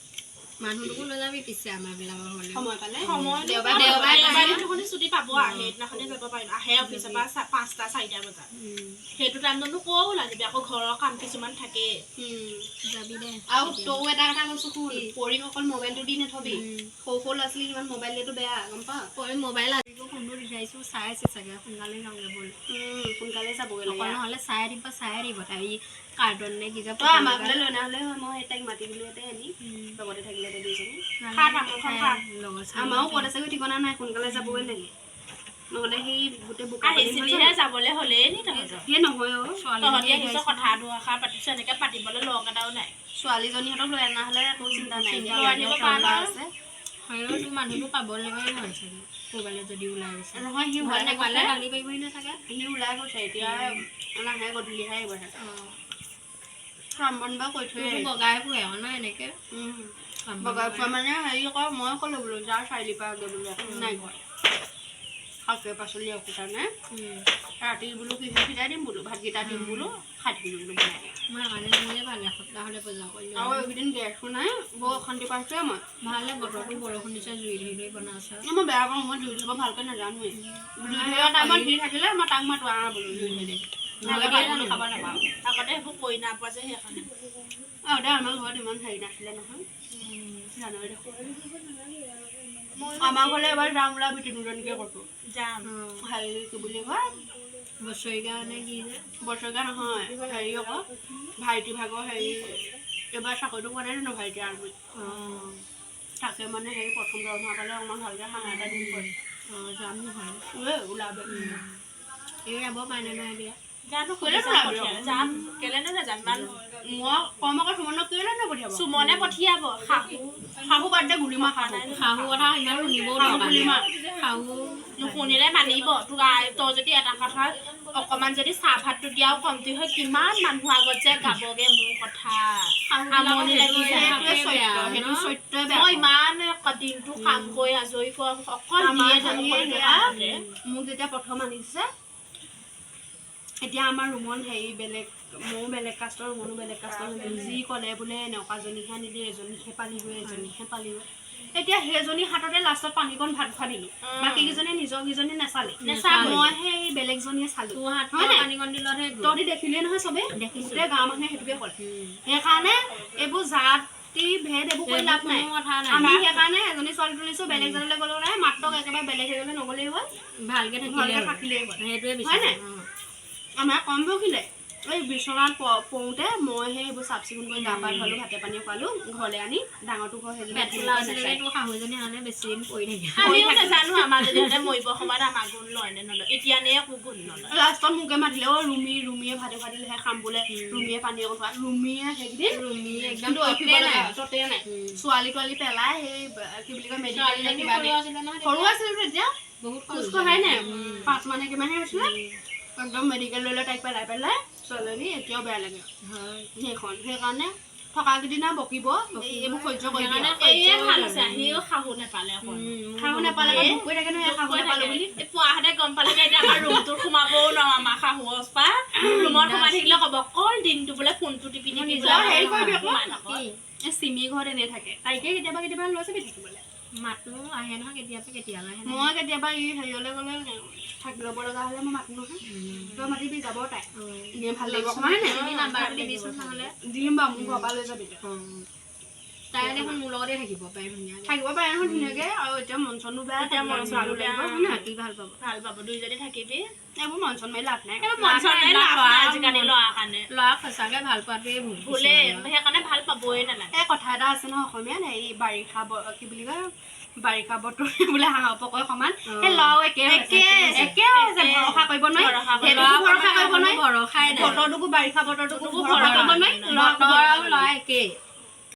মানুহটোকো লৈ যাবি পিছে আমাৰ বিলাকৰ ঘৰলে। সময় পালে। সময় দেওবাৰে। দেওবাৰে। দেওবাৰে পায়। দিনাখনি ছুটি পাব আৰু সেইদিনাখনে যাব পাৰিম। আহে অফিচৰ পৰা 5টা 4টা বজাত। সেইটো টাইমতনো ক'ত ওলাই যাবি? আকৌ ঘৰৰ কাম কিছুমান থাকেই। যাবি দে। আৰু তয়ো এটা কথা কৈছো শুন, পৰীক অকল মোবাইলটো দি নথবি। সৰু সৰু ল'ৰা ছোৱালীক ইমান মোবাইল দিয়াটো বেয়া, গম পাৱ? পৰি মোবাইল আজিকো ফোনটো দি থৈ আহিছোঁ, চাই আছে চাগে। সোনকালে যাওঁগে ব'ল। সোনকালে যাবগৈ অকল লাগে। নহ'লে চাই দিব, চাই দিব তাই কাৰ্টন নে কি যে। তই আমাৰ ঘৰলৈ লৈ অনা হ'লে হয়, মই সেই তাইক মাতি দিলোহেঁতেন আনি লগতে থাকিলেহেঁতেন দুইজনী। খা, তামোলখন খা। লগৰ। আমাৰো ক'ত আছেগৈ ঠিকনা নাই, সোনকালে যাবগৈ লাগে, নহ'লে সেই গোটেই বোকা পানী হৈ আহিছিলিহে, যাব। যাবলৈ হ'লেই নি তহঁতৰ? সেই নহয় অ'। তহঁতি আহিছ, কথা দুআষাৰ পাতিছ, এনেকে পাতিবলৈ লগ এটাও নাই। ছোৱালীজনীহঁতক লৈ অনা হ'লে একো চিন্তা নাই। চিন্তা লৈ আনিব পাৰ নহয়। আছে। হয়ো, তোৰ মানুহটো পাবলৈ হয় চাগে ক'ৰবালৈ যদি ওলাই গৈছে। নহয়, সি ঘৰত ওলাই নাপালে গৈছে। গালি পাৰিবহি নাথাকে। সি ওলাই গৈছে, এতিয়া নাহে, গধূলিহে আহিব চাগে। কাম বন বাৰু কৰি থৈ তোৰতো আহিছে। বগাই ফুৰে আৰু ন এনেকে? কাম বন বগাই কৰে। ফুৰা মানে হেৰি আকৌ মই ক'লো বোলো যা চাৰিআলিৰ পৰা আগে বোলো, একো নাই ঘৰত, শাকে পাচলি একোটা নাই। ৰাতি বোলো কিহে সিজাই দিম বোলো, ভাতকেইটা দিম বোলো, খাই থাকিবি বোলো বনাই। মই সেইকাৰণে মোৰে ভাল এসপ্তাহ হ'লে বজাৰ কৰিলোঁ। আৰু এইকেইদিন গেছো নাই, বৰ অশান্তি পাইছোৱে মই। ভালে, বতৰটো বৰষুণ দিছে, জুই ধৰি ধৰি বনাইছে। মই বেয়া পাওঁ, মই জুই ধৰিব ভালকৈ নাজানোৱেই। জুই ধৰা টাইমত সি থাকিলে মই তাক মাতো, আহ বোলো জুই ধৰি দে, নহ'লে ভাত বোলো খাব নাপাওঁ। আগতে সেইবোৰ কৰি নাই পোৱা যে, সেইকাৰণে। আৰু দে, আমাৰ ঘৰত ইমান হেৰি নাছিলে নহয়, জানই দেখোন। আমাৰ ঘৰলৈ এবাৰ যাম, ওলাবি, তিনিজনীকে কৈছোঁ। যাম। হেৰি কি বুলি কয়? বছৰেকীয়া নে কি যে? বছৰেকীয়া নহয়, হেৰি আকৌ ভাইটি ভাগৰ হেৰি এইবাৰ চাকৰিটো পোৱা নাই জানো ভাইটি আৰ্মিত? তাকে মানে হেৰি প্ৰথম দৰমহা পালে অকণমান ভালকৈ খানা এটা দিম কৈছে। অঁ, যাম নহয়। ঐ ওলাবি। এই যাব পাৰে নে নহয় বিয়া? জানো। কেলে সুধি চাম। নোলাবি? পঠিয়ালে যাম, কেলেনো নাযাম ইমান। মই কম আকৌ, সুমনক কেলে নপঠিয়াব? সুমনে পঠিয়াব, শাহু। শাহু বাদ দে, গুলি মাৰ শাহু। শাহু কথা ইমান শুনিবও শাহু দৰকাৰ গুলি নাই। মাৰ। শাহু নুশুনিলে মানিব তোক। তই যদি এটা কথা অকণমান যদি চাহ ভাতটো দিয়াও কমটি হয়, কিমান মানুহৰ আগত যে গাবগে মোৰ কথা, আমনি লাগি যায়। সেইটোৱে চৰিত্ৰ, সেইটো চৰিত্ৰই বেয়া। মই ইমান দিনটো কাম কৰি আজৰি কৰি অকল আমাৰ দিয়ে থাকো জনীয়ে কৰি সেয়া থাকোঁতে। মোক যেতিয়া প্ৰথম আনিছে, এতিয়া আমাৰ ৰুমত হেৰি বেলেগ, ময়ো বেলেগ কাষ্টৰ, ৰুমনো বেলেগ কাষ্টৰ, যি ক'লে বোলে এনেকুৱাজনীহে আনিলি, এজনীহে পালিগৈ, এজনীহে পালিগৈ। এতিয়া সেইজনী হাততে লাষ্টত পানীকণ ভাত খোৱা দিলোঁ। বাকীকেইজনে নিজৰকেইজনী নাচালে। নেচালে। মই সেই বেলেগজনীয়ে চালোঁ। তোৰ হাতত হয় নাই? পানীকণ দিলতহে গ'ল। তহঁতি দেখিলিয়ে নহয় চবেই। দেখিছোঁ। গোটেই গাঁৱৰ মানুহে সেইটোকে ক'লে। সেইকাৰণে এইবোৰ জাতি ভেদ এইবোৰ কৰি লাভ নাই। কোনো কথা নাই। আমি সেইকাৰণে এজনী ছোৱালী তুলিছোঁ, বেলেগ জাতিলৈ গ'লেও নাই, মাত্ৰ একেবাৰে বেলেগ এজনে নগ'লেই হ'ল। ভালকে থাকিলে ভালকে হ'ল। থাকিলেই হ'ল। সেইটোৱে হয় বিচাৰোঁ। নাই? আমাৰ কম বকিলে। এই বিচনাত পৰোঁতে মই সেই এইবোৰ চাফ চিকুণ কৰি গা পা ধুৱালোঁ, ভাতে পানীয়ে খোৱালোঁ, ঘৰলৈ আনি ডাঙৰটো ঘৰ সেইজনী। পেট ফুলা আছিলে যে তোৰ শাহুজনী কাৰণে বেছি দিন পৰি থাকে। আমিও নাজানো, আমাৰ যদি মৰিব সময়ত আমাৰ গুণ লয় নে নলয়, এতিয়া নে একো গুণ নলয়। লাষ্টত মোকে মাতিলে, অ' ৰুমি, ৰুমিয়ে ভাতে খোৱা দিলেহে খাম বোলে, ৰুমিয়ে পানী অকণ খোৱা, ৰুমিয়ে সেইকেইদিন ৰুমি একদম কিন্তু ততে ৰখিব নাই। লগা ততে নাই। ছোৱালী তোৱালী পেলাই সেই কি বুলি কয়, মেডিকেল ছোৱালীজনী কিবা সৰু আছিলে নহয়। সৰু আছিলে তেতিয়া। বহুত খোজ সৰু। কঢ়াই নাই, 5 মানে কিমানহে হৈছিলে। একদম মেডিকেল লৈ লৈ তাইক পেলাই পেলাই ছোৱালীজনী এতিয়াও বেয়া লাগে। হয়। সেইখন সেইকাৰণে থকাকেইদিনা বকিব, এইবোৰ সহ্য কৰি সেইকাৰণে এয়ে ভাল হৈছে, আহিও শাহু নেপালে অকণ। শাহু নাপালে আকৌ দুখ কৰি থাকে নহয়, শাহু নাপালো বুলি। এই পোৱাহঁতে গম পালে যে এতিয়া আমাৰ ৰুমটোত সোমাবও নোৱাৰো। আমাৰ শাহু পৰা ৰুমত সোমাই থাকিলে ক'ব, অকল দিনটো বোলে ফোনটো টিপি টিপি নিজৰ হেৰি কৰিবি আকৌ। সোমাই থাক। কি? এই চিমি ঘৰত এনেই থাকে, তাইকে কেতিয়াবা কেতিয়াবা লৈ যাবি থাকিবলৈ। মাতো আহে নহয় কেতিয়াবা কেতিয়াবা আহে। মই কেতিয়াবা ই হেৰিয়লৈ গ'লে থাকি ল'ব লগা হ'লে মই মাতো নহয়। তই মাতিবি, যাব তাই, এনেই ভাল লাগিব অকণমান, হয় নাই? তুমি নাম্বাৰটো দিবিচোন নহ'লে। দিম বাৰু, মোৰ ঘৰৰ পৰা লৈ যাবি তই। তাই দেখোন মোৰ লগতে থাকিব পাৰে ধুনীয়াকে। থাকিব পাৰে নহয় ধুনীয়াকে। আৰু এতিয়া মন চনো বেয়া। এতিয়া মন চনো ভালো লাগিব, বেয়া। হয় নাই? থাকি ভাল পাব। ভাল পাব, দুইজনী থাকিবি। এইবোৰ মন চন মাৰি লাভ নাই। এইবোৰ মন চন মাৰি লাভ নাই আজিকালি ল'ৰাৰ কাৰণে। ল'ৰাক সঁচাকে ভাল পোৱাটোৱে ভুল। ভুলে, সেইকাৰণে ভাল পাবই নালাগে। এই কথা এটা আছে নহয় অসমীয়াত, হেৰি বাৰিষা কি বুলি কয়, বাৰিষা বতৰ বোলে হাঁহৰ পকৈ সমান। সেই ল'ৰাও একে হৈছে। একে। একে হৈছে, ভৰসা কৰিব নোৱাৰি। ভৰসা কৰিব সেইটোকো ভৰসা কৰিব নোৱাৰি। ভৰসাই নাই। বতৰটোকো, বাৰিষা বতৰটোকো বতৰটোকো ভৰসা কৰিব নোৱাৰি, ল'ৰাকো বতৰ ভৰসা আৰু কৰিব ল'ৰা নোৱাৰি। একেই।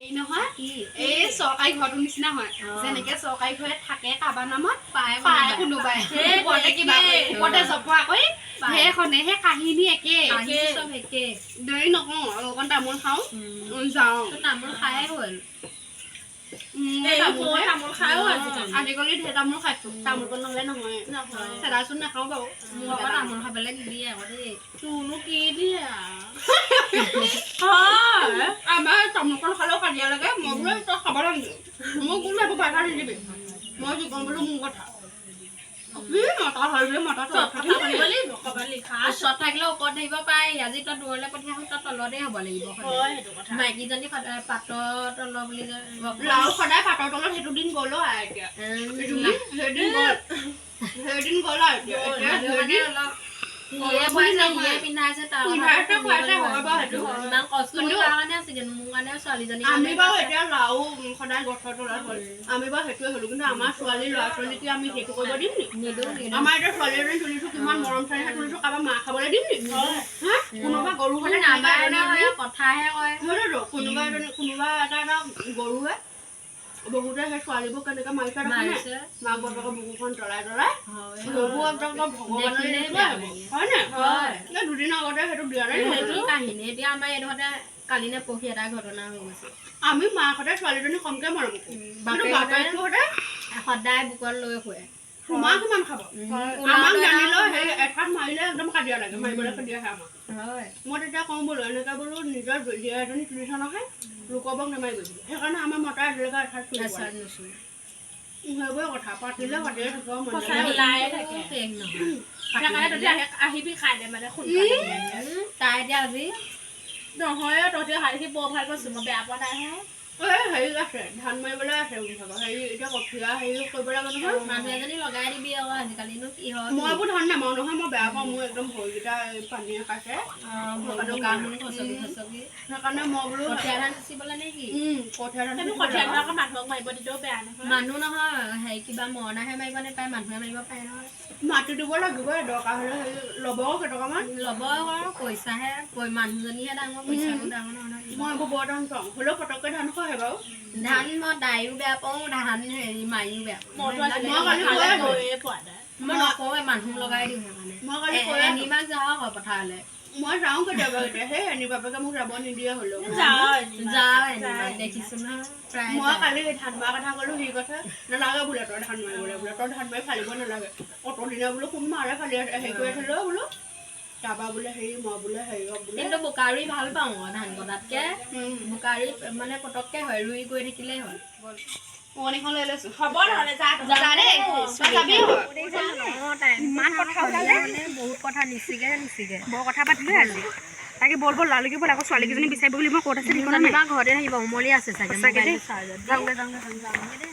এই নহয়, কি? এই চৰকাৰী ঘৰটোৰ নিচিনা হয়। যেনেকে চৰকাৰী ঘৰে থাকে কাৰোবাৰ নামত পায়। পায় কোনোবাই ওপৰতে কিবা কৰি, ওপৰতে জপোৱা কৰি। সেইখনে সেই কাহিনী একে। কাহিনী চব একেই। দেৰি নকওঁ আৰু, অকণ তামোল খাওঁ, যাওঁ। তোৰ তামোল খায়ে হ'ল। এই তামোল বৰ হে। তামোল খায়ো আজিকালি। আজিকালি ঢেৰ তামোল খাইছো, তামোলকণ নহ'লে নহয়। নহয়। চেদাচোন নাখাওঁ বাৰু। মোক আকৌ তামোল খাবলৈ নিদিয়ে আকৌ দেই। তোৰনো কি দিয়া হয়। আমাৰ তামোলকণ খালেও কাজিয়া লাগে। মই বোলো তই খাব লাগিব, মোক বোলো একো বাধা নিদিবি, মই যি কওঁ বোলো মোৰ কথা। কি মতা হয় বোলে, মতা চব কথা শুনিব লাগিব, ক'ৰবাত লিখা আছে। ওচৰত থাকিলে ওপৰত ধৰিব পাৰি, আজি তই দূৰলৈ পঠিয়াই তই তলতে হ'ব লাগিব সদায়। হয়, সেইটো কথা। মাইকীজনী সদায় পাতৰ তলৰ বুলি যে লাও সদায় পাতৰ তলত, সেইটো দিন গ'ল আৰু এতিয়া। সেইদিন গ'ল। সেইদিন গ'ল আৰু এতিয়া এতিয়া মানে সেইদিন অলপ সিয়ে খুৱাইছে, সিয়ে পিন্ধাইছে, তাৰ পিন্ধাইছে, কথাটো খুৱাইছে, শুনিব হয় বাৰু সেইটো। লাগিব। ইমান কষ্ট কিন্তু তাৰ কাৰণে আছে, কিন্তু মোৰ কাৰণে ছোৱালীজনীৰ আমি কাৰণে বাৰু এতিয়া লাও সদায় গছৰ তলত হ'ল, আমি বাৰু সেইটোৱে হ'লো, কিন্তু আমাৰ ছোৱালী ল'ৰা ছোৱালীক আমি সেইটো কৰিব দিম নি? নিদিওঁ, নিদিওঁ। আমাৰ এতিয়া ছোৱালী এজনী তুলিছো, কিমান মৰম চেনেহে তুলিছো, কাৰোবাক মাৰ খাবলৈ দিম নি? হা, কোনোবা গৰু হ'লে কোনোবা নামাৰে এজনী নহয়, কথাহে কয়। সেইটোতো, কোনোবা এজনী কোনোবা এটা এটা গৰুৱে বহুতে সেই ছোৱালীবোৰ কেনেকে মাৰিছে দেখা নাই? মাৰিছে। মাক বাপেকৰ বুকুখন জ্বলাই জ্বলাই। হয়। সেইবোৰ একদম ভগৱানৰ দেখিলেই নিচিনা বেয়া হ'ব। লাগে। হয় নাই? হয়। এই দুদিনৰ আগতে সেইটো দিয়া নাই নি? সেইটো কাহিনী এতিয়া আমাৰ এইডোখৰতে কালি নে পৰহি এটা ঘটনা হৈ গৈছে। আমি মাকহঁতে ছোৱালীজনী কমকে মৰম কৰোঁ, কিন্তু বাপেকহঁতে বাপেকহঁতে সদায় বুকত লৈ শুৱে। চুমা কিমান খাব। আমাক জানিলেও সেই এঠাত মাৰিলে একদম কাজিয়া লাগে, মাৰিবলৈ খেদি আহে আমাক। হয়। মই তেতিয়া কওঁ বোলো, এনেকৈ বোলো নিজৰ জীয়া এজনী তুলিছ নহয়, লোকৰ বক নামাৰিবি বোলো। সেইকাৰণে আমাৰ মতা আজিলৈকে এঠাত চুই পোৱা নাই। নুচুৱে। সেইবোৰে কথা পাতিলে পাতিয়ে থাকিব মন সঁচাই যায়। ওলায়ে থাকে। শেষ নহয়। সেইকাৰণে তহঁতি আহিবি কাইলৈ মানে সোনকালে। তাই এতিয়া আজি নহয় অ, তহঁতি অহা দেখি বৰ ভাল পাইছো, মই বেয়া পোৱা নাই নহয়। এই হেৰি আছে, ধান মাৰিবলৈ আছে বুলি ভাবো। হেৰি এতিয়া কঠীয়া হেৰি কৰিব লাগে নহয়। মানুহ এজনী লগাই দিবি আকৌ, আজিকালিনো কি হয়। মই এইবোৰ ধান নামাৰো নহয়, মই বেয়া পাওঁ, মোৰ একদম ভৰিকেইটা এই পানীয়ে খাইছে। খচকি খচকি। সেইকাৰণে মই বোলো কঠীয়া ধান সিঁচিবলে নে কি? কঠীয়া ধান সেইবোৰ সিঁচিব কঠীয়া লাগে। আকৌ মানুহক মাৰিব দিলেও বেয়া নহয়। মানুহ নহয়, হেৰি কিবা মৰণাহে মাৰিব নাপায়, মানুহে মাৰিব পাৰে নহয়। মাটি দিব লাগিব, দৰকাৰ হ'লে হেৰি ল'ব কেইটকামান। ল'ব আৰু পইচাহে, মানুহজনীহে ডাঙৰ, পইচাটো ডাঙৰ নহয়। মই এইবোৰ বৰ ধান পাওঁ, হ'লেও পটককৈ ধান খহে বাৰু। ধান মই দাইও বেয়া পাওঁ, ধান হেৰি মাৰিও বেয়া পাওঁ। মইতো আজিলৈকে মই কালি পথাৰলৈ গৈ আছো। গৈয়ে পোৱা নাই। মই নকওঁৱে, মানুহ লগাই দিওঁ সেইকাৰণে। মই কালি কৈ আছো। এনিমাক যাওঁ আকৌ পথাৰলৈ। মই যাওঁ কেতিয়াবা কেতিয়া, সেই এনি বাপেকে মোক যাব নিদিয়ে হ'লেও। যাওঁ এনিমাক। যাওঁ এনিমাক, দেখিছো নহয় প্ৰায়। মই কালি সেই ধান মৰা কথা ক'লো, সি কৈছে নালাগে বোলে তই ধান মাৰিবলৈ, বোলে তই ধান মাৰি ফালিব নালাগে। অতদিনে বোলো কোন মাৰে ফালি আছে, হেৰি কৰি আছিলে বোলো। তাৰপৰা বোলে হেৰি মই বোলে হেৰিয়ক বোলে। কিন্তু বোকা ৰুই ভাল পাওঁ আকৌ ধান কটাতকে। বোকা ৰুই মানে পটককে হয়, ৰুই গৈ থাকিলেই হ'ল। উৰণিখন লৈ লৈছো। হ'ব নহ'লে যা তহঁতি। যা দেই, তই যাবি আকৌ। ইমান কথা ওলালে, বহুত কথা নিচিগে নিচিগে। বৰ কথা পাতিলোৱে আজি। তাকে বল বল লালুকি বল, আকৌ ছোৱালীকেইজনী বিচাৰিব বুলি মই ক'ত আছে ঠিকনা নাই। যেনিবা ঘৰতে থাকিব, উমলি আছে চাগে। সঁচাকে দেই। মোবাইলটো চাৰ্জত দি। যাওঁগে যাওঁগে যাওঁগে। যাওঁগে দেই।